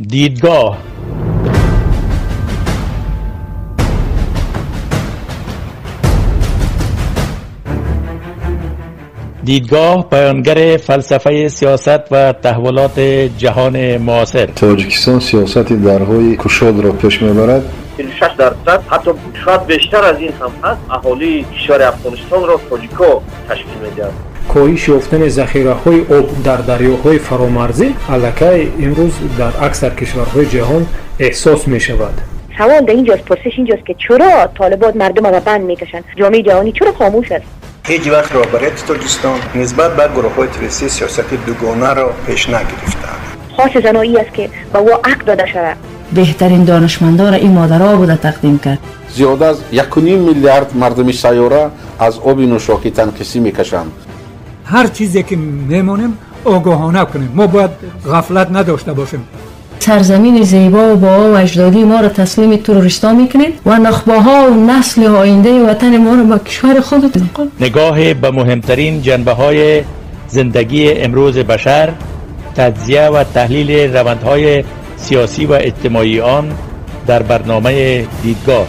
دیدگاه. دیدگاه بیانگر فلسفه سیاست و تحولات جهان معاصر. تاجیکستان سیاست درهای کشاد را پیش میبرد. 46% حتی شاید بیشتر از این هم هست اهالی کشور افغانستان را تاجیکا تشکیل میدهند. коҳиш ёфтани захираҳои об дар дарёҳои фаромарзӣ аллакай имрӯз дар аксар кишварҳои ҷаҳон эҳсос мешавад. سوال در اینجاست، پرسش اینجاست که چرا طالبان مردم را بند میکشند؟ جامعه جهانی چرا خاموش است؟ ҳеҷ вақт роҳбарияти Тоҷикистон нисбат ба гурӯҳҳои террористӣ сиёсати дугонаро пеш нагирифтаанд. خاص زنایی است که به او حق داده شود. беҳтарин донишмандонро ин модарҳо буда тақдим кард. Зиёда аз 1,5 миллиард мардуми сайёра аз оби нӯшокӣ танқисӣ мекашанд. Ҳар чизе ки мемонем огоҳона кунем, мо бояд ғафлат надошта бошем. Сарзамини зебо ва бо аҷдодии моро таслими террористҳо мекунед ва нахбаҳо ва насли ояндаи ватани моро ба кишвари худ. نگاه به مهمترین جنبه‌های زندگی امروز بشر، تجزیه و تحلیل روندهای سیاسی و اجتماعی آن در برنامه دیدگاه.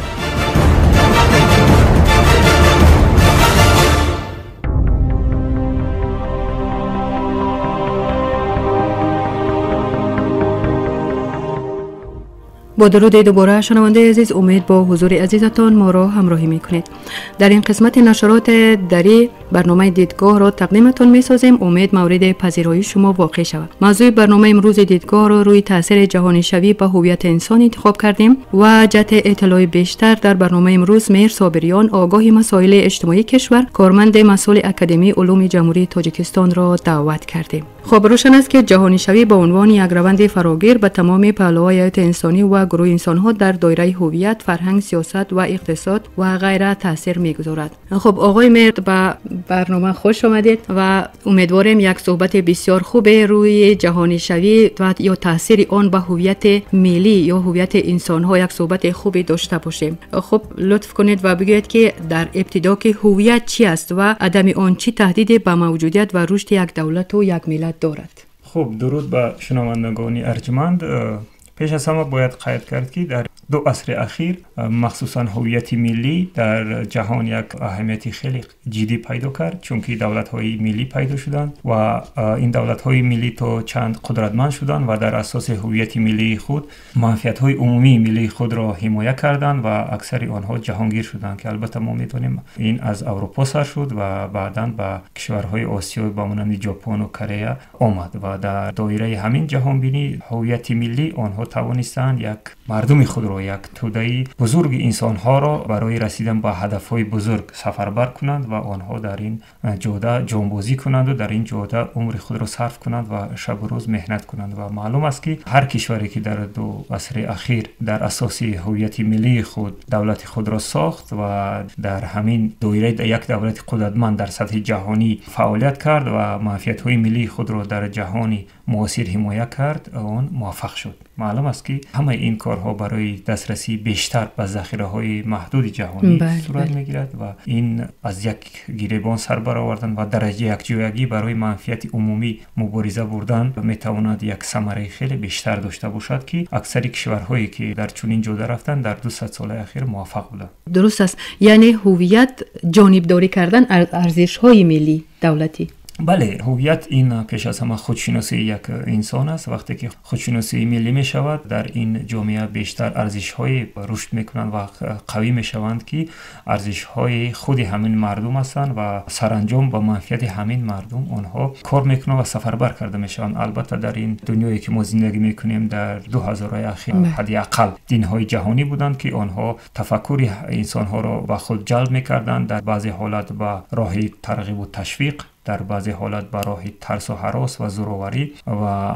با درود دوباره شنونده عزیز، امید با حضور عزیزتان ما را همراهی میکنید. در این قسمت نشرات دری برنامه دیدگاه را تقدیمتان میسازیم. امید مورد پذیرایی شما واقع شود. موضوع برنامه امروز دیدگاه را روی تاثیر جهانی شوی به هویت انسان انتخاب کردیم و جهت اطلاع بیشتر در برنامه امروز مهر صابریان، آگاه مسائل اجتماعی کشور، کارمند مسئول اکادمی علوم جمهوری تاجیکستان را دعوت کردیم. خب روشن است که جهانی شوی به عنوان یک روند فراگیر به تمام پهلوهای حیات انسانی و گروه انسان‌ها در دایره هویت، فرهنگ، سیاست و اقتصاد و غیره تاثیر می‌گذارد. خب آقای مهر، به برنامه خوش آمدید و امیدواریم یک صحبت بسیار خوب روی جهانی شوی و یا تاثیر آن به هویت ملی یا هویت انسان‌ها یک صحبت خوبی داشته باشیم. خب لطف کنید و بگویید که در ابتدا که هویت چی است و عدم آن چی تهدید به موجودیت و رشد یک دولت و یک ملت دارد. خب درود به شنوندگان ارجمند. پیش از همه باید قید کرد که در دو عصر اخیر مخصوصا هویت ملی در جهان یک اهمیت خیلی جدی پیدا کرد، چون که دولت‌های ملی پیدا شدند و این دولت‌های ملی تا چند قدرتمند شدند و در اساس هویت ملی خود منفعت‌های عمومی ملی خود را حمایت کردند و اکثر آنها جهانگیر شدند که البته ما می‌دانیم این از اروپا سر شد و بعداً به کشورهای آسیا به مانند ژاپن و کره آمد و در دایره همین جهانبینی هویت ملی آنها توانستند یک مردم خود را، یک توده بزرگ انسان‌ها را برای رسیدن به هدف‌های بزرگ سفربر کنند و آنها در این جاده جانبازی کنند و در این جاده عمر خود را صرف کنند و شب و روز مهنت کنند. و معلوم است که هر کشوری که در دو عصر اخیر در اساس هویت ملی خود دولت خود را ساخت و در همین دایره یک دولت قدرتمند در سطح جهانی فعالیت کرد و منفعت‌های ملی خود را در جهان معاصر حمایت کرد، آن موفق شد. معلوم است که همه این کارها برای دسترسی بیشتر به ذخیره‌های محدود جهانی صورت می‌گیرد و این از یک گریبان سر برآوردن و درجه یکجویگی برای منفعت عمومی مبارزه بردن میتواند یک ثمره خیلی بیشتر داشته باشد که اکثر کشورهایی که در چنین جاده رفتن در 200 سال اخیر موفق بودند. درست است. یعنی هویت جانبداری کردن از ارزش‌های ملی دولتی. بله، هویت این پیش از همه خودشناسی یک انسان است. وقتی که خودشناسی ملی می شود، در این جامعه بیشتر ارزش های رشد میکنند و قوی می شوند که ارزش های خود همین مردم هستند و سرانجام با منفعت همین مردم آنها کار میکنند و سفربر کرده می شوند. البته در این دنیایی که ما زندگی میکنیم در 2000 اخیر حداقل دین های جهانی بودند که آنها تفکر انسان ها را به خود جلب میکردند، در بعضی حالات به راه ترغیب و تشویق، در بعضی حالات به راه ترس و هراس و زورآوری. و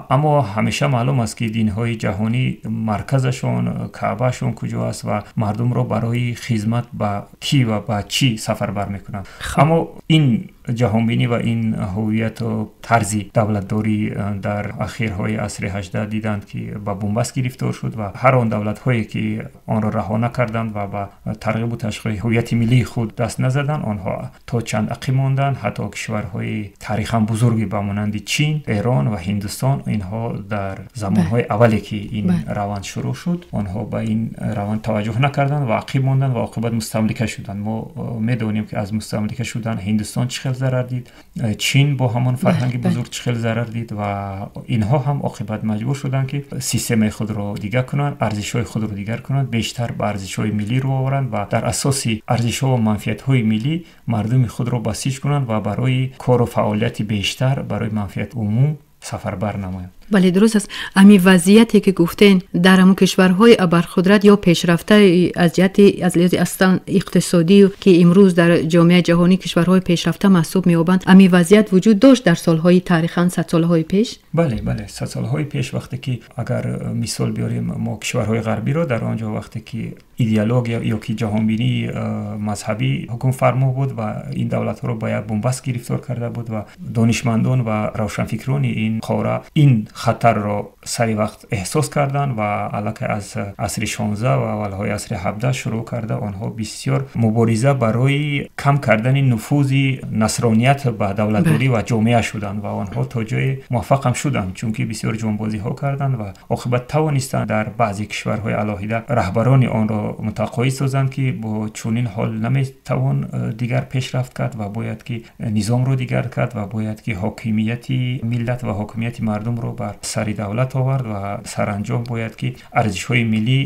اما همیشه معلوم است که دین‌های جهانی مرکزشون کعبهشون کجا است و مردم را برای خدمت به کی و به چی سفربر میکنند. اما این ҷаҳонбинӣ ва ин ҳувияту тарзи давлатдорӣ дар ахирҳои асри 18 диданд, ки ба бунбаст гирифтор шуд ва ҳар он давлатҳое ки онро раҳо накарданд ва ба тарғибу ташвиқи ҳувияти миллии худ даст назаданд, онҳо то чанд ақиб монданд. Ҳатто кишварҳои таърихан бузурге ба монанди Чин, Эрон ва Ҳиндустон, инҳо дар замонҳои аввале ки ин раванд шурӯъ шуд, онҳо ба ин раванд таваҷҷӯҳ накарданд ва ақиб монданд ва оқибат мустамлика шуданд. Мо медонем, ки аз мустамлика шудан Ҳиндустон чӣ хел зарар дид, Чин бо ҳамон фарҳанги бузург чӣ хел зарар дид ва инҳо ҳам оқибат маҷбур шуданд, ки системаи худро дигар кунанд, арзишҳои худро дигар кунанд, бештар ба арзишҳои миллӣ рӯ оваранд ва дар асоси арзишҳо ва манфиатҳои миллӣ мардуми худро басиҷ кунанд ва барои кору фаъолияти бештар барои манфиати умум сафарбар намоянд. Бале, дуруст аст. Ҳамин вазъияте ки гуфтен дар ҳамон кишварҳои абарқудрат ё пешрафта аз ҷиҳати аз лиҳози аслан иқтисодӣ, ки имрӯз дар ҷомеаи ҷаҳонӣ кишварҳои пешрафта маҳсуб меёбанд, ҳамин вазъият вуҷуд дошт дар солҳои таърихан садсолаҳои пеш? Бале, бале, садсолаҳои пеш, вақте ки агар мисол биёрем мо кишварҳои ғарбиро, дар он ҷо вақте ки идеология ё ки ҷаҳонбинии мазҳабӣ ҳукмфармо буд ва ин давлатҳоро ба як бунбаст гирифтор карда буд ва донишмандон ва равшанфикрони ин қора ин хатарро сари вақт эҳсос карданд ва аллакай аз асри 16 ва аввалҳои асри 17 шурӯъ карда онҳо бисёр мубориза барои кам кардани нуфузи насроният ба давлатдорӣ ва ҷомеа шуданд ва онҳо то ҷое муваффақ ҳам шуданд, чунки бисёр ҷонбозиҳо карданд ва оқибат тавонистанд дар баъзе кишварҳои алоҳида раҳбарони онро мутақоид созанд, ки бо чунин ҳол наметавон дигар пешрафт кард ва бояд ки низомро дигар кард ва бояд ки ҳокимияти миллат ва ҳокимияти мардумро бар сари давлат овард ва саранҷом бояд ки арзишҳои миллӣ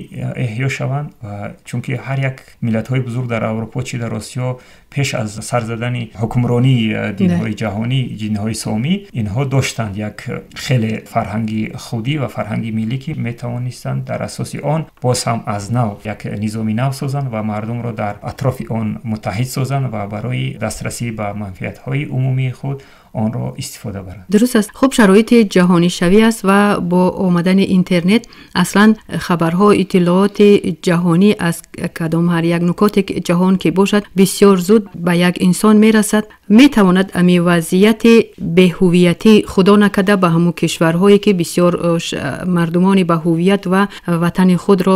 эҳё шаванд. Ва чунки ҳар як миллатҳои бузург дар Аврупо, чӣ дар Осиё, пеш аз сар задани ҳукмронии динҳои ҷаҳонӣ, динҳои сомӣ, инҳо доштанд як хеле фарҳанги худӣ ва фарҳанги миллӣ, ки метавонистанд дар асоси он боз ҳам аз нав як низоми нав созанд ва мардумро дар атрофи он муттаҳид созанд ва барои дастрасӣ ба манфиатҳои умумии худ онро истифода баранд. Дуруст аст. Хуб, шароити ҷаҳонишавӣ аст ва бо омадани интернет аслан хабарҳо, иттилооти ҷаҳонӣ аз кадом ҳар як нукоте ҷаҳон ки бошад, бисёр зуд ба як инсон мерасад. Метавонад ҳамин вазъияти беҳувиятӣ, худо накарда, ба ҳамон кишварҳое ки бисёр мардумони ба ҳувият ва ватани худро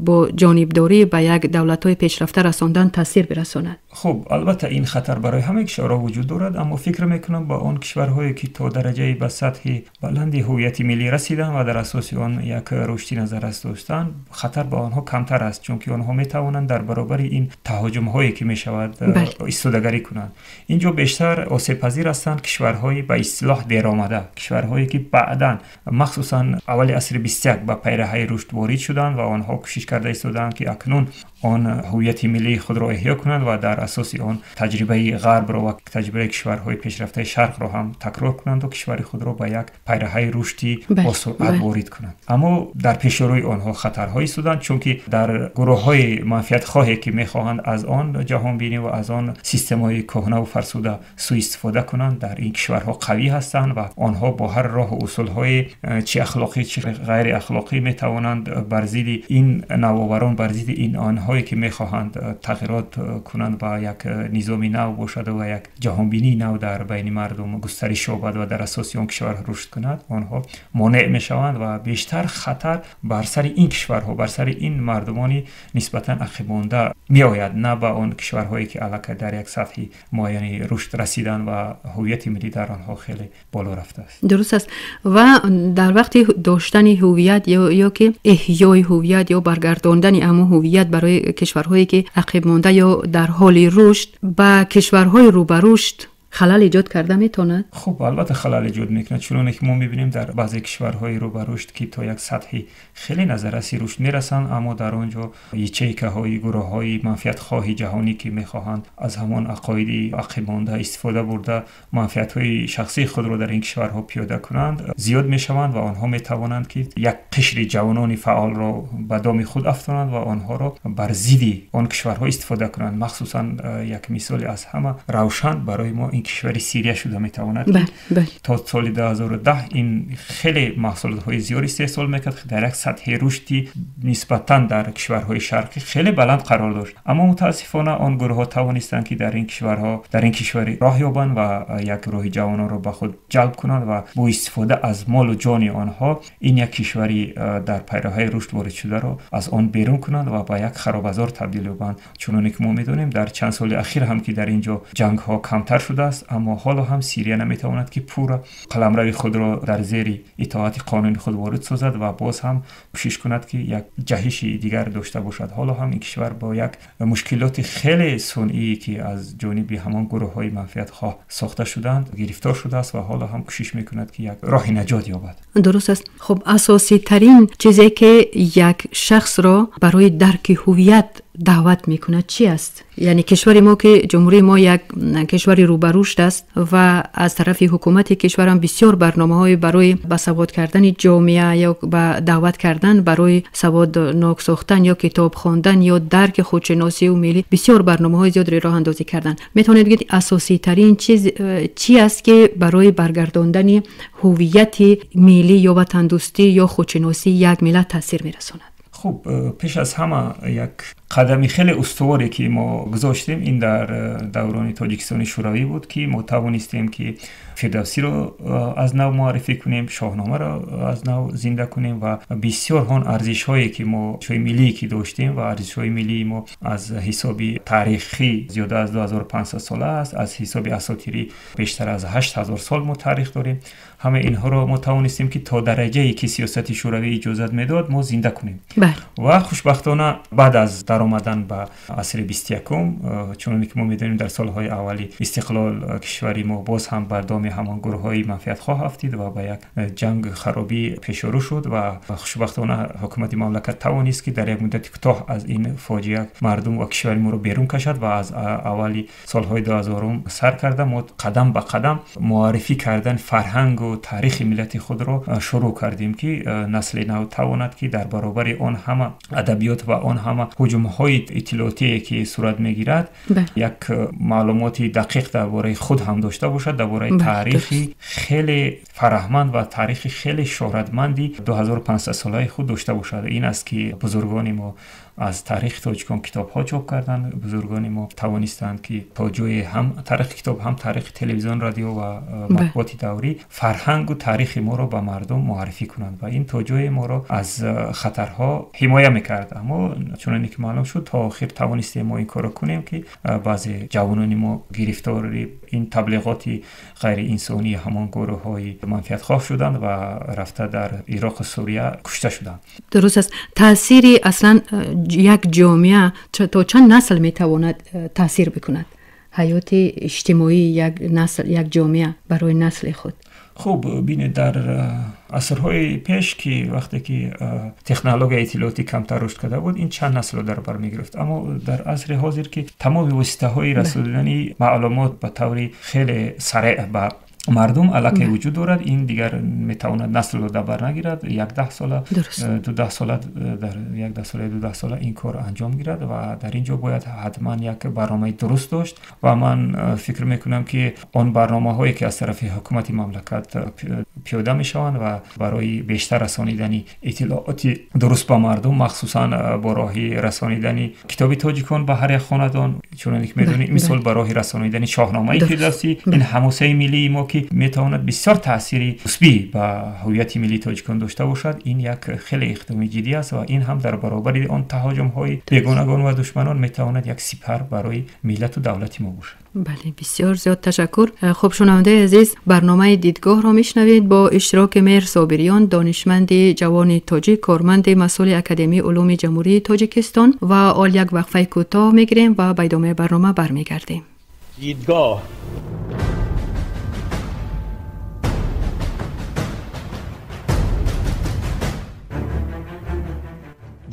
бо ҷонибдорӣ ба як давлатҳои пешрафта расондан таъсир бирасонад? Хуб, албатта ин хатар барои ҳамаи кишварҳо вуҷуд дорад, аммо фикр мекунам ба он кишварҳое ки то дараҷаи ба сатҳи баланди ҳувияти миллӣ расиданд ва дар асоси он як рушди назаррас доштанд, хатар ба онҳо камтар аст, чунки онҳо метавонанд дар баробари ин таҳоҷумҳое ки мешавад истодагарӣ кунанд. Инҷо бештар осебпазир ҳастанд кишварҳои ба истилоҳ деромада, кишварҳое ки баъдан, махсусан аввали асри 21, ба пайраҳаи рушд ворид шуданд ва онҳо кӯшиш карда истодаанд, ки акнун он ҳувияти миллии худро эҳё кунанд ва дар асоси он таҷрибаи ғарбро ва таҷрибаи кишварҳои пешрафтаи шарқро ҳам такрор кунанд ва кишвари худро ба як пайраҳаи рушди босуръат ворид кунанд. Аммо дар пеши рӯи онҳо хатарҳо истоданд, чунки дар гурӯҳҳои манфиатхоҳе ки мехоҳанд аз он ҷаҳонбинӣ ва аз он системаҳои кӯҳнаву фарсуда сӯистифода кунанд, дар ин кишварҳо қавӣ ҳастанд ва онҳо бо ҳар роҳу усулҳои чӣ ахлоқӣ, чӣ ғайриахлоқӣ метавонанд бар зидди ин навоварон, бар зидди ин онҳое ки мехоҳанд тағйирот кунанд ва як низоми нав бошад ва як ҷаҳонбинии нав дар байни мардум густариш ёбад ва дар асоси он кишвар рушд кунад, онҳо монеъ мешаванд ва бештар хатар бар сари ин кишварҳо, бар сари ин мардумони нисбатан ақибмонда меояд, на ба он кишварҳое ки аллакай дар як сатҳи муайяни рушд расиданд ва ҳувияти миллӣ дар онҳо хеле боло рафтааст. Дуруст аст. Ва дар вақти доштани ҳувият ё ки эҳёи ҳувият ё баргардондани ҳамон ҳувият барои кишварҳое ки ақибмонда ё дар ҳоли рушд, ба кишварҳои рӯ ба рушд халал эҷод карда метавонад? Хуб, албатта халал эҷод мекунад. Чуноне ки мо мебинем дар баъзе кишварҳои рӯ ба рушд, ки то як сатҳи хеле назарраси рушд мерасанд, аммо дар он ҷо ячейкаҳои гурӯҳҳои манфиатхоҳи ҷаҳонӣ, ки мехоҳанд аз ҳамон ақоиди ақибмонда истифода бурда манфиатҳои шахсии худро дар ин кишварҳо пиёда кунанд, зиёд мешаванд ва онҳо метавонанд ки як қишри ҷавонони фаъолро ба доми худ афтонанд ва онҳоро бар зидди он кишварҳо истифода кунанд. Махсусан як мисоли аз ҳама равшан барои мо ин кишвари Сирия шуда метавонад. То соли 2010 ин хеле маҳсулотҳои зиёд истеҳсол мекард, дар як сатҳи рушди нисбатан дар кишварҳои шарқӣ хеле баланд қарор дошт. Аммо мутаассифона он гурӯҳҳо тавонистанд, ки дар ин кишварҳо, дар ин кишвар роҳ ёбанд ва як гурӯҳи ҷавононро ба худ ҷалб кунанд ва бо истифода аз молу ҷони онҳо ин як кишвари дар пайраҳаи рушд ворид шударо аз он берун кунанд ва ба як харобазор табдил ёбанд. Чуноне ки мо медонем, дар чанд соли ахир ҳам ки дар ин ҷо ҷангҳо камтар шудааст, аммо ҳоло ҳам Сирия наметавонад, ки пурра қаламрави худро дар зери итоати қонуни худ ворид созад ва боз ҳам кӯшиш кунад, ки як ҷаҳиши дигар дошта бошад. Ҳоло ҳам ин кишвар бо як мушкилоти хеле сунъие, ки аз ҷониби ҳамон гурӯҳҳои манфиатхоҳ сохта шуданд, гирифтор шудааст ва ҳоло ҳам кӯшиш мекунад, ки як роҳи наҷот ёбад. Дуруст аст. Хуб, асоситарин чизе, ки як шахсро барои дарки ҳувият даъват мекунад, чӣ аст? Яъне кишвари мо, ки ҷумҳурии мо як кишвари рӯбарушд аст ва аз тарафи ҳукумати кишварам бисёр барномаҳои барои ба савод кардани ҷомеа ё ба даъват кардан барои саводнок сохтан ё китоб хондан ё дарки худшиносию миллӣ бисёр барномаҳои зиёдро роҳандозӣ карданд. Метавонед бигӯед, асоситарин чиз чӣ аст, ки барои баргардондани ҳувияти миллӣ ё ватандӯстӣ ё худшиносии як миллат таъсир мерасонад? Хуб, пеш аз ҳама як қадами хеле устуворе, ки мо гузоштем, ин дар даврони Тоҷикистони Шӯравӣ буд, ки мо тавонистем, ки Фирдавсиро аз нав муаррифӣ кунем, Шоҳномаро аз нав зинда кунем ва бисёр он арзишҳое, ки мо арзишҳои миллие, ки доштем, ва арзишҳои миллии мо аз ҳисоби таърихӣ зиёда аз 2500 сола аст, аз ҳисоби асотирӣ бештар аз 8000 сол мо таърих дорем. Ҳамаи инҳоро мо тавонистем, ки то дараҷае, ки сиёсати шӯравӣ иҷозат медод, мо зинда кунем. Ва хушбахтона баъд аз даромадан ба асри 21-ум, чуноне ки мо медонем, дар солҳои аввали истиқлол кишвари мо боз ҳам бар доми ҳамон гурӯҳҳои манфиатхоҳ афтид ва ба як ҷанг харобӣ пешорӯ шуд. Ва хушбахтона ҳукумати мамлакат тавонист, ки дар як муддати кӯтоҳ аз ин фоҷиа мардум ва кишвари моро берун кашад ва аз аввали солҳои 2000 сар карда мо қадам ба қадам муаррифӣ кардан фарҳангу таърихи миллати худро шурӯъ кардем, ки насли нав тавонад, ки дар баробари он ҳама адабиёт ва он ҳама ҳуҷумҳои иттилоотие, ки сурат мегирад, як маълумоти дақиқ дар бораи худ ҳам дошта бошад, дар бораи таърихи хеле фараҳманд ва таърихи хеле шӯҳратманди 2500 солаи худ дошта бошад. Ин аст, ки бузургони мо аз таърихи тоҷикон китобҳо чоп карданд. Бузургони мо тавонистанд, ки то ҷое ҳам таърихи китоб, ҳам таърихи телевизион, радио ва матбуоти даврӣ фарҳангу таърихи моро ба мардум муаррифӣ кунанд ва ин то ҷое моро аз хатарҳо ҳимоя мекард. Аммо чуноне ки маълум шуд, то охир тавонистем мо ин корро кунем, ки баъзе ҷавонони мо гирифтори ин таблиғоти ғайриинсонии ҳамон гурӯҳҳои манфиатхоҳ шуданд ва рафта дар Ироқу Сурия кушта шуданд. Дуруст аст. Таъсири аслан як ҷомеа то чанд насл метавонад таъсир бикунад, ҳаёти иҷтимоии як насл, як ҷомеа барои насли худ? Хуб, бинед, дар асрҳои пеш, ки вақте ки технологияи иттилоотӣ камтар рушд карда буд, ин чанд наслро дар бар мегирифт. Аммо дар асри ҳозир, ки тамоми воситаҳои расонидани маълумот ба таври хеле сареъ ба мардум аллакай вуҷуд дорад, ин дигар метавонад наслро дар бар нагирад. Як 10 сола, 12 сола, дар як 10 сола, 12 сола ин кор анҷом гирад ва дар ин ҷо бояд ҳатман як барномаи дуруст дошт. Ва ман фикр мекунам, ки он барномаҳое, ки аз тарафи ҳукумати мамлакат пиёда мешаванд ва барои бештар расонидани иттилооти дуруст ба мардум, махсусан бо роҳи расонидани китоби тоҷикон ба ҳар як хонадон, чуноне ки медонед, мисол ба роҳи расонидани Шоҳномаи Фирдавсӣ, ин ҳамосаи миллии мо, ки метавонад бисёр таъсири мусбӣ ба ҳувияти миллии тоҷикон дошта бошад, ин як хеле иқдоми ҷиддӣ аст ва ин ҳам дар баробари он таҳоҷумҳои бегонагон ва душманон метавонад як сипар барои миллату давлати мо бошад. Бале, бисёр зиёд ташаккур. Хуб, шунавандаи азиз, барномаи дидгоҳро мешунавед бо иштироки Меҳр Собириён, донишманди ҷавони тоҷик, корманди масъули Академияи улуми Ҷумҳурии Тоҷикистон. Ва ҳол як вақфаи кӯтоҳ мегирем ва ба идомаи барнома бармегардем. Дидгоҳ.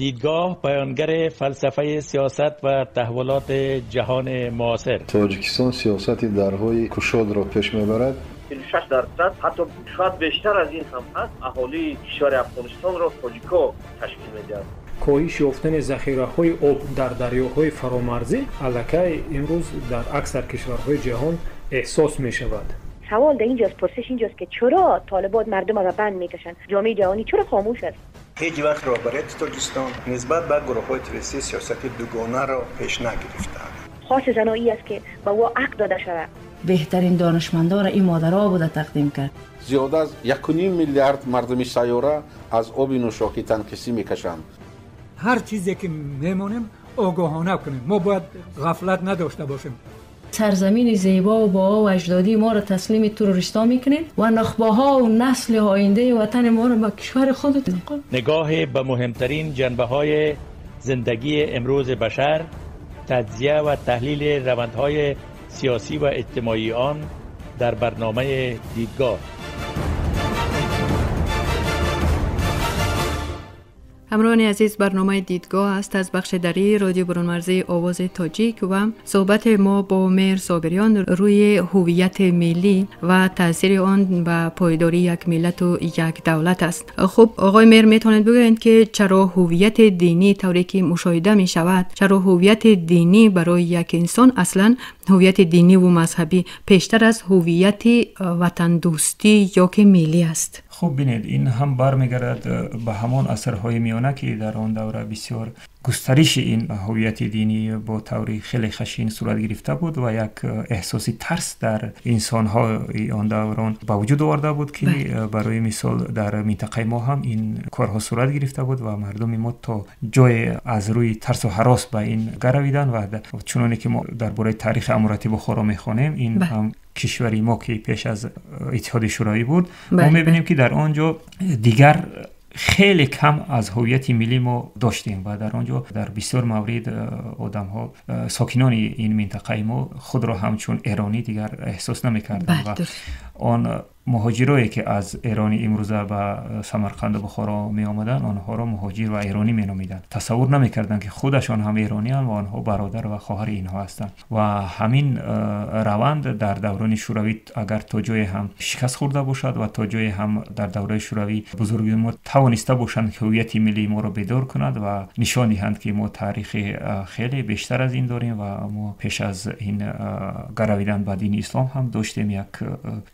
دیدگاه بیانگر فلسفه سیاست و تحولات جهان معاصر. تاجیکستان سیاست درهای کشاد را پیش میبرد. 46%، حتی شاید بیشتر از این هم هست، اهالی کشور افغانستان را تاجیکا تشکیل میدهند. Коҳиш ёфтани захираҳои об дар дарёҳои фаромарзӣ аллакай имрӯз дар аксар кишварҳои ҷаҳон эҳсос мешавад. Савол дар инҷост, пурсиш инҷост, ки чаро толибон мардумро ба банд мекашанд? Ҷомеаи ҷаҳонӣ чаро хомӯш аст? Ҳеҷ вақт роҳбарияти Тоҷикистон нисбат ба гурӯҳҳои террористӣ сиёсати дугонаро пеш нагирифтаанд. Хоси заноӣ аст, ки ба ӯ ҳақ дода шавад. Беҳтарин донишмандонро ин модарҳо буда тақдим кард. Зиёда аз 1,5 миллиард мардуми сайёра аз оби нӯшокӣ танқисӣ мекашанд. Ҳар чизе ки мемонем, огоҳона кунем. Мо бояд ғафлат надошта бошем. Сарзамини зебо ва бо аҷдодии моро таслими террористҳо мекунед ва нахбаҳо ва насли ояндаи ватани моро ба кишвари худ. Нигоҳе ба муҳимтарин ҷанбаҳои зиндагии имрӯзи башар, таҷзия ва таҳлили равандҳои сиёсӣ ва иҷтимоии он дар барномаи дидгоҳ. Ҳамроҳони азиз, барномаи дидгоҳ аст аз бахши дарии радиои берунмарзии Овози Тоҷик ва суҳбати мо бо Меҳр Собириён рӯи ҳувияти миллӣ ва таъсири он ба пойдории як миллату як давлат аст. Хуб, оғои Меҳр, метавонед бигӯед, ки чаро ҳувияти динӣ тавре ки мушоҳида мешавад, чаро ҳувияти динӣ барои як инсон, аслан ҳувияти диниву мазҳабӣ пештар аз ҳувияти ватандӯстӣ ё ки миллӣ аст? Хуб, бинед, ин ҳам бармегардад ба ҳамон асрҳои миёна, ки дар он давра бисёр густариши ин ҳувияти динӣ бо таври хеле хашин сурат гирифта буд ва як эҳсоси тарс дар инсонҳои он даврон ба вуҷуд оварда буд, ки барои мисол дар минтақаи мо ҳам ин корҳо сурат гирифта буд ва мардуми мо то ҷое аз рӯи тарсу ҳарос ба ин гаравиданд. Ва чуноне ки мо дар бораи таърихи Аморати Бухоро мехонем, ин ҳам кишвари мо, ки пеш аз Иттиҳоди Шӯравӣ буд, мо мебинем, ки дар он ҷо дигар хеле кам аз ҳувияти миллӣ мо доштем ва дар он ҷо дар бисёр маврид одамҳо, сокинони ин минтақаи мо, худро ҳамчун эронӣ дигар эҳсос намекарданд ва он муҳоҷирое, ки аз Эрони имрӯза ба Самарқанду Бухоро меомаданд, онҳоро муҳоҷир ва эронӣ меномиданд. Тасаввур намекарданд, ки худашон ҳам эронианд ва онҳо бародар ва хоҳари инҳо ҳастанд. Ва ҳамин раванд дар даврони Шӯравӣ агар то ҷое ҳам шикаст хӯрда бошад ва то ҷое ҳам дар давраи Шӯравӣ бузургони мо тавониста бошанд ҳувияти миллии моро бедор кунад ва нишон диҳанд, ки мо таърихи хеле бештар аз ин дорем ва мо пеш аз ин гаравидан ба дини ислом ҳам доштем як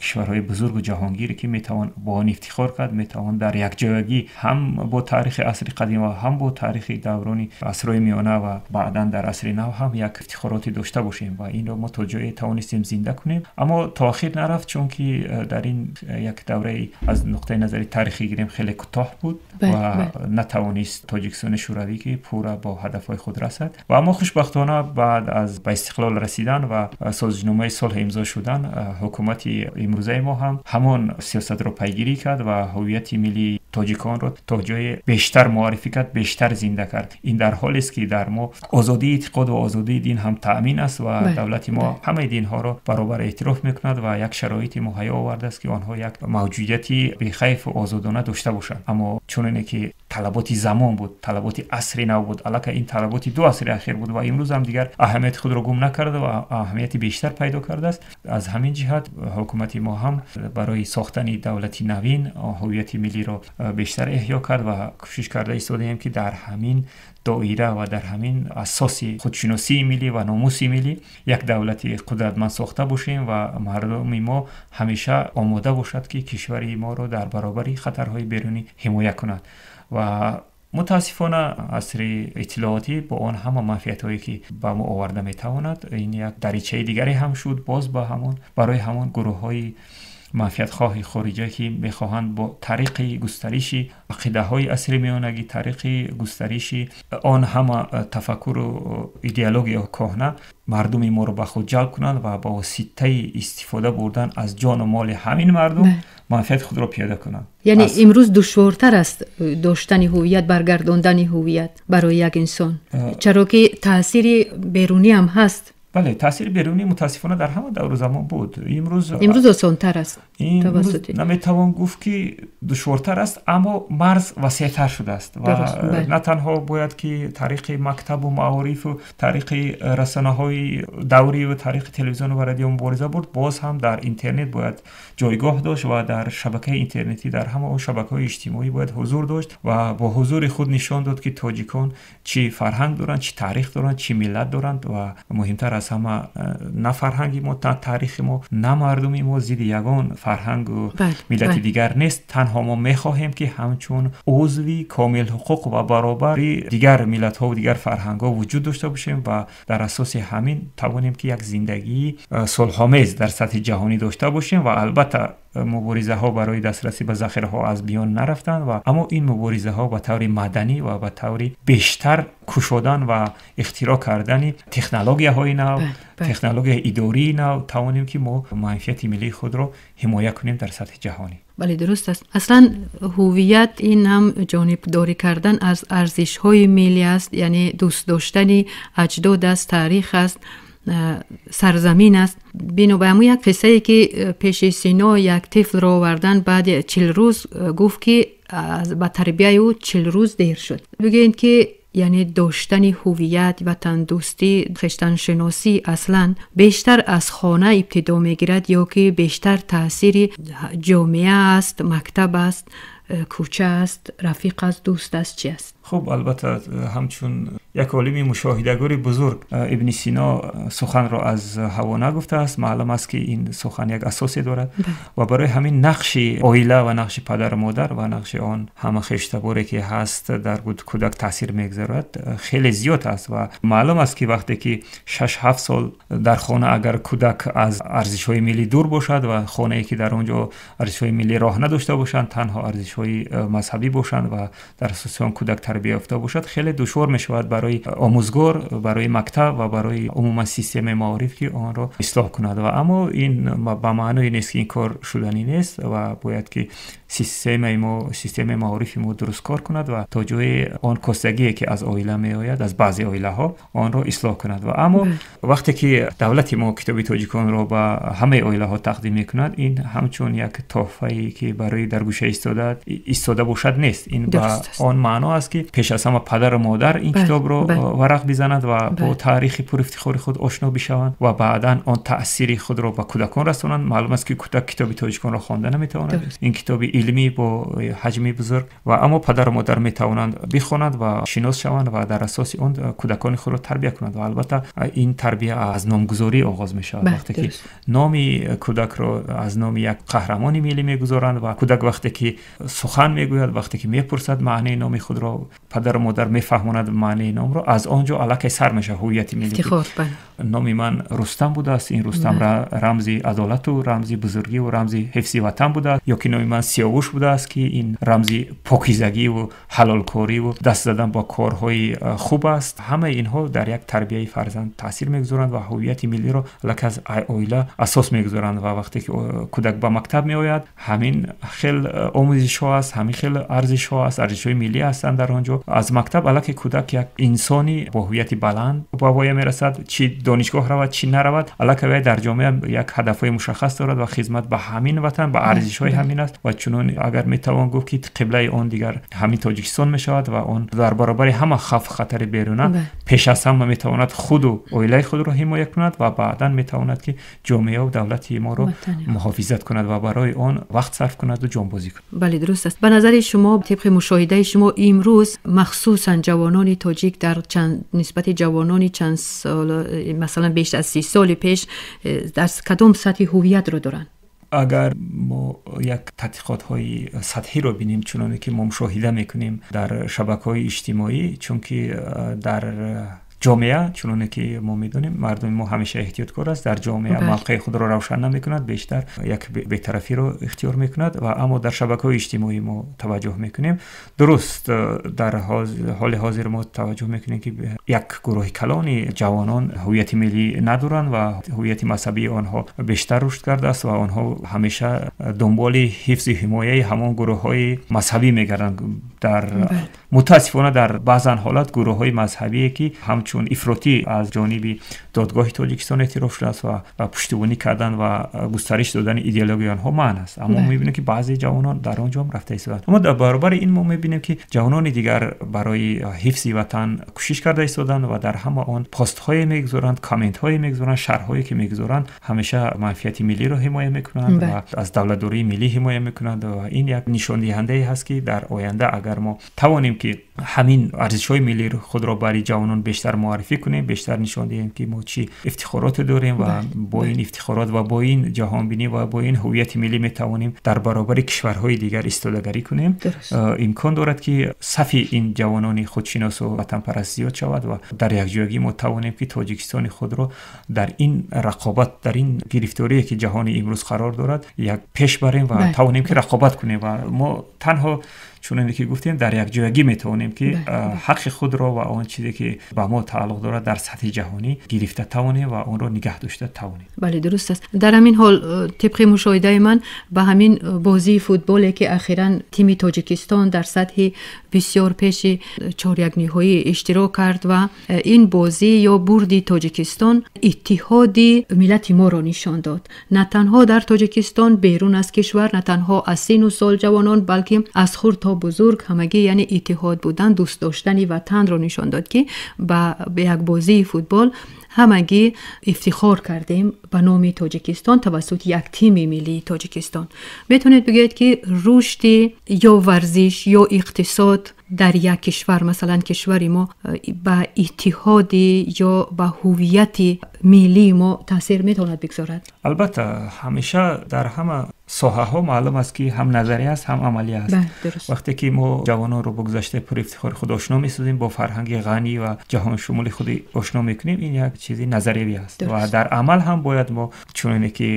кишварҳои бузургу ҷаҳонгире, ки метавон бо он ифтихор кард, метавон дар якҷоягӣ ҳам бо таърихи асри қадим ва ҳам бо таърихи даврони асрҳои миёна ва баъдан дар асри нав ҳам як ифтихороте дошта бошем ва инро мо то ҷое тавонистем зинда кунем. Аммо то охир нарафт, чунки дар ин як давраи аз нуқтаи назари таърихӣ гирем хеле кӯтоҳ буд ва натавонист Тоҷикистони Шӯравӣ, ки пурра бо ҳадафҳои худ расад. Ва аммо хушбахтона баъд аз ба истиқлол расидан ва созишномаи сулҳ имзо шудан, ҳукумати имрӯзаи мо ҳам ҳамон сиёсатро пайгирӣ кард ва ҳувияти миллии тоҷиконро то ҷое бештар муаррифӣ кард, бештар зинда кард. Ин дар ҳолест, ки дар мо озодии эътиқод ва озодии дин ҳам таъмин аст ва давлати мо ҳамаи динҳоро баробар эътироф мекунад ва як шароити муҳайё овардааст, ки онҳо як мавҷудияти бехайфу озодона дошта бошанд. Аммо чуноне ки талаботи замон буд, талаботи асри нав буд, аллакай ин талаботи ду асри ахир буд ва имрӯз ҳам дигар аҳамияти худро гум накарда ва аҳамияти бештар пайдо кардааст. Аз ҳамин ҷиҳат ҳукумати мо ҳам барои сохтани давлати навин ҳувияти миллиро бештар эҳё кард ва кӯшиш карда истодаем, ки дар ҳамин доира ва дар ҳамин асоси худшиносии миллӣ ва номуси миллӣ як давлати қудратманд сохта бошем ва мардуми мо ҳамеша омода бошад, ки кишвари моро дар баробари хатарҳои берунӣ ҳимоя кунад. Ва мутаассифона асри иттилоотӣ бо он ҳама манфиатҳое, ки ба мо оварда метавонад, ин як даричаи дигаре ҳам шуд боз ба ҳамон барои ҳамон гурӯҳҳои манфиатхоҳи хориҷа, ки мехоҳанд бо тариқи густариши ақидаҳои асри миёнагӣ, тариқи густариши он ҳама тафаккуру идеологияи кӯҳна мардуми моро ба худ ҷалб кунанд ва ба воситаи истифода бурдан аз ҷону моли ҳамин мардум манфиати худро пиёда кунанд. Яъне имрӯз душвортар аст доштани ҳувият, баргардондани ҳувият барои як инсон, чаро ки таъсири берунӣ ҳам ҳаст. Бале, таъсири берунӣ мутаассифона дар ҳама давру замон буд. Имрӯз осонтар аст. Имрӯз наметавон гуфт, ки душвортар аст, аммо марз васеътар шудааст ва на танҳо бояд ки тариқи мактабу маорифу тариқи расонаҳои давриву тариқи телевизиону ва радио мубориза бурд, боз ҳам дар интернет бояд ҷойгоҳ дошт ва дар шабакаи интернетӣ, дар ҳама он шабакаҳои иҷтимоӣ бояд ҳузур дошт ва бо ҳузури худ нишон дод, ки тоҷикон чӣ фарҳанг доранд, чӣ таърих доранд, чӣ миллат доранд ва муҳимтар аз ҳама на фарҳанги мо, на таърихи мо, на мардуми мо зидди ягон фарҳангу миллати дигар нест. Танҳо мо мехоҳем, ки ҳамчун узви комилҳуқуқ ва баробари дигар миллатҳову дигар фарҳангҳо вуҷуд дошта бошем ва дар асоси ҳамин тавонем, ки як зиндагии сулҳомез дар сатҳи ҷаҳонӣ дошта бошем. Ва албатта муборизаҳо барои дастрасӣ ба захираҳо аз миён нарафтанд, ва аммо ин муборизаҳо ба таври маданӣ ва ба таври бештар кушодан ва ихтироъ кардани технологияҳои нав, технологияи идории нав тавонем, ки мо манфиати миллии худро ҳимоя кунем дар сатҳи ҷаҳонӣ. Бале, дуруст аст. Аслан ҳувият ин ҳам ҷонибдорӣ кардан аз арзишҳои миллӣ аст, яъне дӯст доштани аҷдод аст, таърих аст, сарзамин аст. Бино ба ҳамун як қиссае, ки пеши Сино як тифлро овардан, баъди 40 рӯз гуфт, ки ба тарбияи ӯ 40 рӯз дер шуд. Бигӯед, ки яъне доштани ҳувият, ватандӯстӣ, хештаншиносӣ аслан бештар аз хона ибтидо мегирад ё ки бештар таъсири ҷомеа аст, мактаб аст, кӯча аст, рафиқ аст, дӯст аст, чи аст? Хуб, албатта, ҳамчун як олими мушоҳидагари бузург Ибни Сино суханро аз ҳаво нагуфтааст. Маълум аст, ки ин сухан як асосе дорад ва барои ҳамин нақши оила ва нақши падару модар ва нақши он ҳама хештаборе, ки ҳаст, дар кӯдак таъсир мегузорад, хеле зиёд аст. Ва маълум аст, ки вақте ки 6-7 сол дар хона агар кӯдак аз арзишҳои миллӣ дур бошад ва хонае, ки дар он ҷо арзишҳои миллӣ роҳ надошта бошанд, танҳо арзишҳои мазҳабӣ бошанд ва дар асоси он кӯдак тарбия ёфта бошад, хеле душвор мешавад барои омӯзгор, барои мактаб ва барои умуман системаи маориф, ки онро ислоҳ кунад. Ва аммо ин ба маъное нест, ки ин кор шуданӣ нест ва бояд ки системаи мо, системаи маорифи мо дуруст кор кунад ва то ҷои он костагие, ки аз оила меояд, аз баъзе оилаҳо, онро ислоҳ кунад. Ва аммо вақте ки давлати мо китоби тоҷиконро ба ҳамаи оилаҳо тақдим мекунад, ин ҳамчун як тӯҳфае, ки барои дар гӯша истода бошад, нест. Ин ба он маъно аст, ки пеш аз ҳама падару модар ин китобро варақ бизанад ва бо таърихи пурафтихори худ ошно бишаванд ва баъдан он таъсири худро ба кӯдакон расонанд. Маълум аст, ки кӯдак китоби тоҷиконро хонда наметавонад, ин китоби илмӣ бо ҳаҷми бузург, ва аммо падару модар метавонанд бихонанд ва шинос шаванд ва дар асоси он кӯдакони худро тарбия кунанд. Ва албатта ин тарбия аз номгузорӣ оғоз мешавад. Вақте ки номи кӯдакро аз номи як қаҳрамони миллӣ мегузоранд ва кӯдак вақте ки сухан мегӯяд, вақте ки мепурсад маънии номи худро, падару модар мефаҳмонад маънии номро, аз он ҷо аллакай сар мешавад ҳувияти миллӣ. Номи ман Рустам будааст, ин Рустам рамзи адолату рамзи бузургиву рамзи ҳифзи ватан будааст, ё ки номи ман Сиёвуш будааст, ки ин рамзи покизагиву ҳалолкориву даст задан бо корҳои хуб аст. Ҳамаи инҳо дар як тарбияи фарзанд таъсир мегузоранд ва ҳувияти миллиро аллакай аз оила асос мегузоранд. Ва вақте ки кӯдак ба мактаб меояд, ҳамин хел омӯзишҳо аст, ҳамин хел арзишҳо аст, арзишҳои миллӣ ҳастанд дар он ҷо. Аз мактаб аллакай кӯдак як инсони бо ҳувияти баланд ба воя мерасад. Чӣ донишгоҳ равад, чӣ наравад, аллакай вай дар ҷомеа як ҳадафҳои мушаххас дорад ва хизмат ба ҳамин ватан, ба арзишҳои ҳамин аст. Ва чунон агар метавон гуфт, ки қиблаи он дигар ҳамин Тоҷикистон мешавад ва он дар баробари ҳама хавф хатари беруна пеш аз ҳама метавонад худу оилаи худро ҳимоя кунад ва баъдан метавонад, ки ҷомеаву давлати моро муҳофизат кунад ва барои он вақт сарф кунаду ҷонбозӣ кунад. Бале, дуруст аст. Ба назари шумо, тибқи мушоҳидаи шумо, имрӯз махсусан ҷавонони тоҷик дар нисбати ҷавонони чанд сол, масалан беш аз 30 соли пеш, дар кадом сатҳи ҳувиятро доранд? Агар мо як тадқиқотҳои сатҳиро бинем, чуноне ки мо мушоҳида мекунем дар шабакаҳои иҷтимоӣ, чунки дар ҷомеа, чуноне ки мо медонем, мардуми мо ҳамеша эҳтиёткор аст, дар ҷомеа мавқеи худро равшан намекунад, бештар як бетарафиро ихтиёр мекунад. Ва аммо дар шабакаҳои иҷтимоӣ мо таваҷҷӯҳ мекунем, дуруст, дар ҳоли ҳозир мо таваҷҷӯҳ мекунем, ки як гурӯҳи калони ҷавонон ҳувияти миллӣ надоранд ва ҳувияти мазҳабии онҳо бештар рушд кардааст ва онҳо ҳамеша дунболи ҳифзи ҳимояи ҳамон гурӯҳҳои мазҳабӣ мегарданд дар Мутаассифона дар баъзан ҳолат гурӯҳҳои мазҳабие ки ҳамчун ифротӣ аз ҷониби додгоҳи Тоҷикистон эътироф шудааст ва пуштибонӣ кардан ва густариш додани идеологияи онҳо манъ аст. Аммо мебинем ки баъзе ҷавонон дар он ҷо ҳам рафта истодаанд. Аммо дар баробари ин мо мебинем ки ҷавонони дигар барои ҳифзи ватан кӯшиш карда истоданд ва дар ҳама он постҳое мегузоранд, комментҳое мегузоранд, шарҳҳое ки мегузоранд, ҳамеша манфиати миллиро ҳимоя мекунанд ва аз давлатдории миллӣ ҳимоя мекунанд ва ин як нишондиҳандае ҳаст ки дар оянда агар мо тавонем ки ҳамин арзишҳои миллии худро барои ҷавонон бештар муаррифӣ кунем, бештар нишон диҳем ки мо чӣ ифтихороте дорем ва бо ин ифтихорот ва бо ин ҷаҳонбинӣ ва бо ин ҳувияти миллӣ метавонем дар баробари кишварҳои дигар истодагарӣ кунем. Имкон дорад ки сафи ин ҷавонони худшиносу ватанпараст зиёд шавад ва дар якҷоягӣ мо тавонем ки Тоҷикистони худро дар ин рақобат, дар ин гирифторие ки ҷаҳони имрӯз қарор дорад, як пеш барем ва тавонем ки рақобат кунем. Ва мо танҳо чуноне ки гуфтем дар якҷоягӣ метавонем ки ҳаққи худро ва он чизе ки ба мо тааллуқ дорад дар сатҳи ҷаҳонӣ гирифта тавонем ва онро нигаҳ дошта тавонем. Бале, дуруст аст. Дар ҳамин ҳол тибқи мушоҳидаи ман ба ҳамин бозии футболе ки ахиран тими Тоҷикистон дар сатҳи бисёр пеши чорякниҳоӣ иштирок кард ва ин бозӣ ё бурди Тоҷикистон иттиҳоди миллати моро нишон дод. На танҳо дар Тоҷикистон, берун аз кишвар, на танҳо аз сину сол ҷавонон, балки аз хурд то бузург ҳамагӣ, яъне иттиҳод будан, дӯст доштани ватанро нишон дод ки ба як бозии футбол ҳамагӣ ифтихор кардем ба номи Тоҷикистон тавассути як тими миллии Тоҷикистон. Метавонед бигӯед ки рушди ё варзиш ё иқтисод дар як кишвар, масалан кишвари мо, ба иттиҳоди ё ба ҳувияти миллии мо таъсир метавонад бигзорад? Албатта, ҳамеша дар ҳама соҳаҳо маълум аст ки ҳам назария аст, ҳам амалӣ аст. Вақте ки мо ҷавононро бо гузаштаи пурэфтихори худ ошно месозем, бо фарҳанги ғанӣ ва ҷаҳоншумули худ ошно мекунем, ин як чизи назариявӣ аст ва дар амал ҳам бояд мо, чуноне ки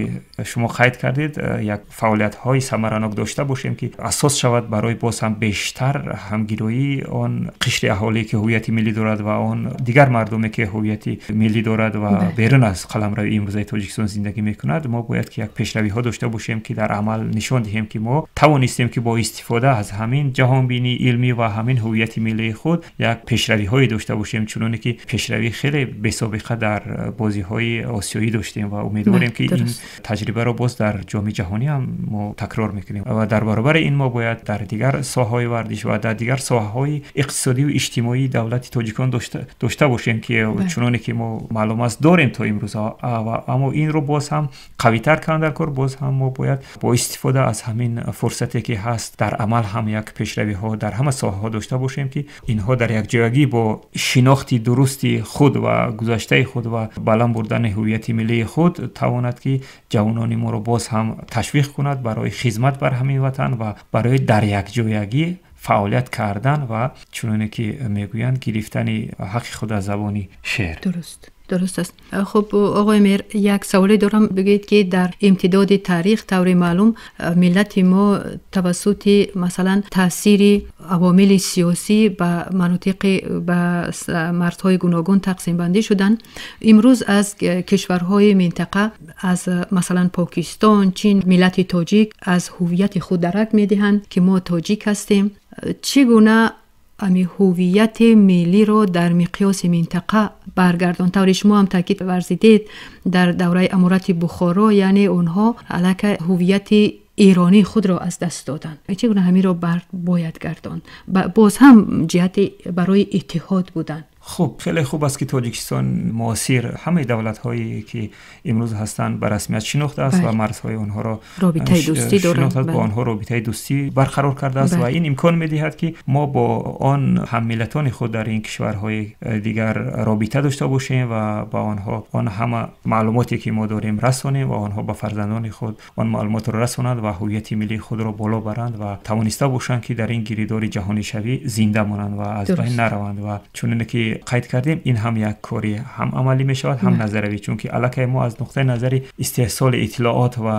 шумо қайд кардед, як фаъолиятҳои самаранок дошта бошем ки асос шавад барои боз ҳам бештар ҳамгироии он қишри аҳолие ки ҳувияти миллӣ дорад ва он дигар мардуме ки ҳувияти миллӣ дорад ва берун аз қаламрави имрӯзаи Тоҷикистон зиндагӣ мекунад. Мо бояд ки як пешравиҳо дошта бошем ки дар амал нишон диҳем ки мо тавонистем ки бо истифода аз ҳамин ҷаҳонбинии илмӣ ва ҳамин ҳувияти миллии худ як пешравиҳое дошта бошем, чуноне ки пешравии хеле бесобиқа дар бозиҳои осиёӣ доштем ва умедворем ки ин таҷрибаро боз дар ҷоми ҷаҳонӣ ҳам мо такрор мекунем. Ва дар баробари ин мо бояд дар дигар соҳаҳои варзиш ва дар дигар соҳаҳои иқтисодию иҷтимоии давлати тоҷикон дошта бошем ки чуноне ки мо маълум аст дорем то имрӯз, аммо инро боз ҳам қавитар кардан дар кор, боз ҳам мо бояд бо истифода аз ҳамин фурсате ки ҳаст дар амал ҳам як пешравиҳо дар ҳама соҳаҳо дошта бошем ки инҳо дар якҷоягӣ бо шинохти дурусти худ ва гузаштаи худ ва баланд бурдани ҳувияти миллии худ тавонад ки ҷавонони моро боз ҳам ташвиқ кунад барои хизмат бар ҳамин ватан ва барои дар якҷоягӣ фаъолият кардан ва чуноне ки мегӯянд гирифтани ҳаққи худ аз забони шеър. Дуруст аст. Хуб, оғои Меҳр, як саволе дорам. Бигӯед ки дар имтидоди таърих таври маълум миллати мо тавассути масалан таъсири авомили сиёсӣ ба манотиқи ба марзҳои гуногун тақсимбандӣ шуданд. Имрӯз аз кишварҳои минтақа, аз масалан Покистон, Чин, миллати тоҷик аз ҳувияти худ дарак медиҳанд ки мо тоҷик ҳастем. Чӣ гуна ами ҳувияти миллиро дар миқёси минтақа баргардон? Тавре шумо ҳам таъкид варзидед, дар давраи аморати Бухоро, яъне онҳо аллакай ҳувияти эронии худро аз даст доданд. Чӣ гуна ҳаминро бояд гардонд? Боз ҳам ҷиҳати барои иттиҳод будан. Хуб, хеле хуб аст ки Тоҷикистон муосир ҳамаи давлатҳое ки имрӯз ҳастанд ба расмият шинохтааст ва марзҳои онҳоро робитаи дӯстӣ дорад, бо онҳо робитаи дӯстӣ барқарор кардааст ва ин имкон медиҳад ки мо бо он ҳаммиллатони худ дар ин кишварҳои дигар робита дошта бошем ва ба онҳо он ҳама маълумоте ки мо дорем расонем ва онҳо ба фарзандони худ он маълумотро расонанд ва ҳувияти миллии худро боло баранд ва тавониста бошанд ки дар ин гиридори ҷаҳонишавӣ зинда монанд ва аз байн нараванд. Ва чуноне ки ки қайд кардем, ин ҳам як кори ҳам амалӣ мешавад, ҳам назаравӣ, чунки аллакай мо аз нуқтаи назари истеҳсоли иттилоот ва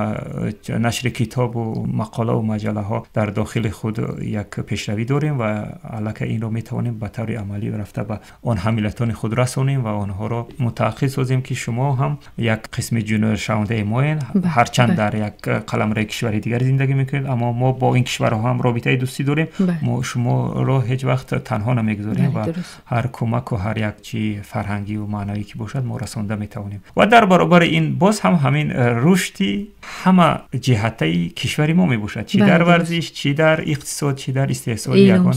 нашри китобу мақола ва маҷаллаҳо дар дохили худ як пешравӣ дорем ва аллакай инро метавонем ба таври амалӣ рафта ба он ҳаммиллатони худ расонем ва онҳоро мутааққид созем, ки шумо ҳам як қисми ҷудошавандаи моен, ҳарчанд дар як қаламраи кишвари дигар зиндагӣ мекунед, аммо мо бо ин кишварҳо ҳам робитаи дӯстӣ дорем, мо шуморо ҳеҷ вақт танҳо намегузорем ва ҳар кӯмаку ҳар як чи фарҳангӣ ва маънавӣ ки бошад, мо расонда метавонем. Ва дар баробари ин боз ҳам ҳамин рушди ҳама ҷиҳатаи кишвари мо мебошад, чӣ дар варзиш, чӣ дар иқтисод, чӣ дар истеҳсоли ягон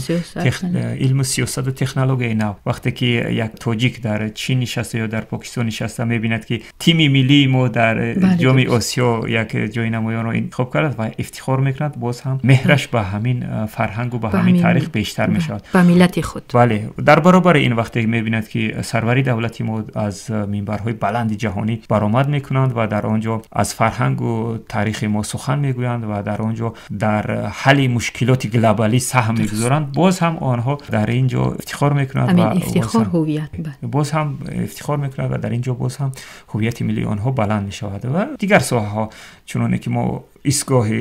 илму сиёсату технологияи нав. Вақте ки як тоҷик дар Чин нишаста ё дар Покистон нишаста мебинад, ки тими миллии мо дар Ҷоми Осиё як ҷои намоёнро интихоб кард ва ифтихор мекунад, боз ҳам меҳраш ба ҳамин фарҳангу ба ҳамин таърих бештар мешавад, ба миллати худ. Бале, дар баробари ин вақте мебинад, ки сарвари давлати мо аз минбарҳои баланди ҷаҳонӣ баромад мекунанд ва дар он ҷо аз фарҳангу таърихи мо сухан мегӯянд ва дар он ҷо дар ҳалли мушкилоти глобалӣ саҳм мегузоранд, боз ҳам онҳо дар ин ҷо ифтихор мекунанд ва ифтихор ҳувият боз ҳам ифтихор мекунанд ва дар ин ҷо боз ҳам ҳувияти миллии онҳо баланд мешавад. Ва дигар соҳаҳо, чуноне ки мо истгоҳи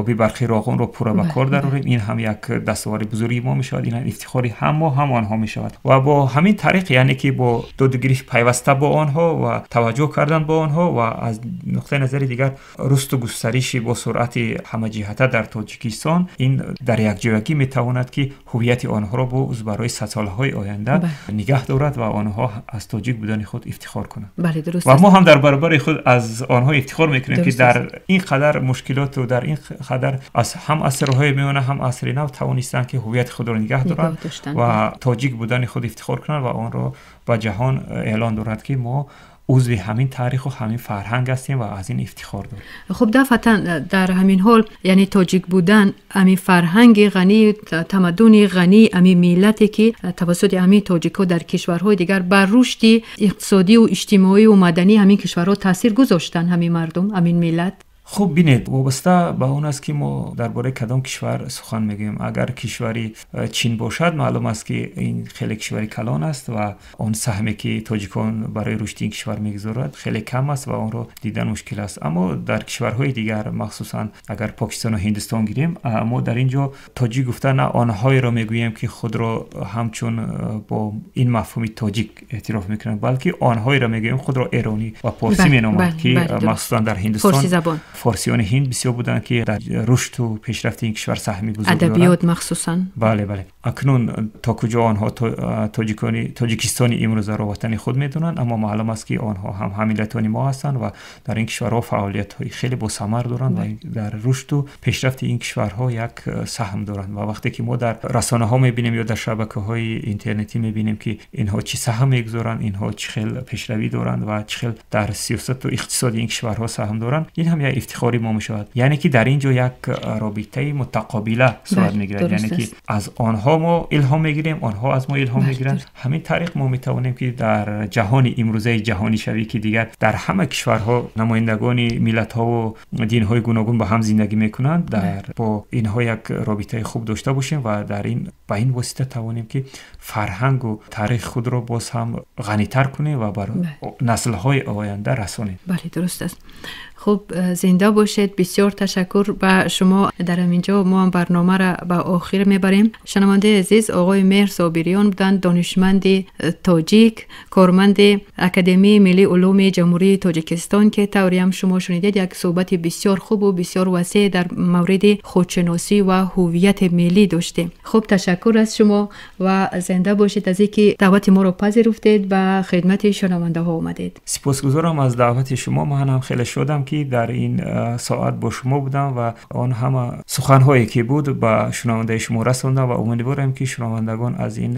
оби барқи Роғунро пурра ба кор дарорем, ин ҳам як дастовари бузурги мо мешавад, ин ҳам ифтихори ҳам мо, ҳам онҳо мешавад. Ва бо ҳамин тариқ, яъне ки бо додугирифт пайваста бо онҳо ва таваҷҷӯҳ кардан бо онҳо ва аз нуқтаи назари дигар русту густариши бо суръати ҳамаҷиҳата дар Тоҷикистон, ин дар якҷоягӣ метавонад, ки ҳувияти онҳоро боз барои садсолаҳои оянда нигаҳ дорад ва онҳо аз тоҷик будани худ ифтихор кунанд. Ва мо ҳам дар баробари худ аз онҳо ифтихор мекунем, ки дар ин қадар мушкилоту дар ин қадар аз ҳам асрҳои миёна, ҳам асри нав тавонистанд, ки ҳувияти худро нигаҳ доранд ва тоҷик будани худ ифтихор кунанд ва онро ба ҷаҳон эълон доранд, ки мо узви ҳамин таъриху ҳамин фарҳанг ҳастем ва аз ин ифтихор дорем. Хуб, дафъатан дар ҳамин ҳол, яъне тоҷик будан, ҳамин фарҳанги ғанӣ, тамаддуни ғанӣ, ҳамин миллате, ки тавассути ҳамин тоҷикҳо дар кишварҳои дигар бар рушди иқтисодию иҷтимоию мадании ҳамин кишварҳо таъсир гузоштанд, ҳамин мардум, ҳамин миллат. Хуб, бинед, вобаста ба он аст, ки мо дар бораи кадом кишвар сухан мегӯем. Агар кишвари Чин бошад, маълум аст, ки ин хеле кишвари калон аст ва он саҳме, ки тоҷикон барои рушди ин кишвар мегузорад, хеле кам аст ва онро дидан мушкил аст. Аммо дар кишварҳои дигар, махсусан агар Покистону Ҳиндустон гирем, мо дар ин ҷо тоҷик гуфта на онҳоеро мегӯем, ки худро ҳамчун бо ин мафҳуми тоҷик эътироф мекунанд, балки онҳоеро мегӯем, худро эронӣ ва порсӣ меноманд, ки махсусан дар Ҳиндустон форсиёни ҳинд бисёр буданд, ки дар рушду пешрафти ин кишвар саҳми бузург доранд. Адабиёт махсусан. Бале, акнун то куҷо онҳо тоҷикони Тоҷикистони имрӯзаро ватани худ медонанд, аммо маълум аст, ки онҳо ҳам ҳаммиллатони мо ҳастанд ва дар ин кишварҳо фаъолиятҳои хеле босамар доранд ва дар рушду пешрафти ин кишварҳо як саҳм доранд. Ва вақте ки мо дар расонаҳо мебинем ё дар шабакаҳои интернетӣ мебинем, ки инҳо чӣ саҳм мегузоранд, инҳо чӣ хел пешравӣ доранд ва чӣ хел дар сиёсату иқтисоди ин кишварҳо саҳм доранд, ин ҳам як ифтихори мо мешавад. Яъне ки дар ин ҷо як робитаи мутақобила сурат мегирад, яъне ки аз онҳо мо илҳом мегирем, онҳо аз мо илҳом мегиранд. Ҳамин тариқ мо метавонем, ки дар ҷаҳони имрӯзаи ҷаҳонишавӣ, ки дигар дар ҳама кишварҳо намояндагони миллатҳову динҳои гуногун ба ҳам зиндагӣ мекунанд, дар бо инҳо як робитаи хуб дошта бошем ва дар ин ба ин восита тавонем, ки фарҳангу таърихи худро боз ҳам ғанитар кунем ва бар наслҳои оянда расонем. Бале, дуруст аст. Хуб, зинда бошед. Бисёр ташаккур ба шумо. Дар ҳамин ҷо мо ҳам барномаро ба охир мебарем. Шунавандаи азиз, оғои Меҳр Собириён буданд, донишманди тоҷик, корманди Академияи миллии улуми Ҷумҳурии Тоҷикистон, ки тавре ҳам шумо шунидед, як суҳбати бисёр хубу бисёр васеъ дар мавриди худшиносӣ ва ҳувияти миллӣ доштем. Хуб, ташаккур аз шумо ва зинда бошед аз ин ки даъвати моро пазируфтед, ба хидмати шунавандаҳо омадед. Сипосгузорам аз даъвати шумо. Ман ҳам хеле шодам, ки дар ин соат бо шумо будам ва он ҳама суханҳое, ки буд, ба шунавандаи шумо расондам ва умедворам, ки шунавандагон аз ин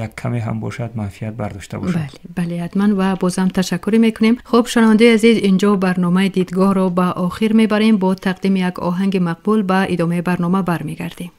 як каме ҳам бошад манфиат бардошта бошанд. Бале, ҳатман, ва бозам ташаккурӣ мекунем. Хуб, шунавандаи азиз, инҷо барномаи дидгоҳро ба охир мебарем. Бо тақдими як оҳанги мақбул ба идомаи барнома бармегардем.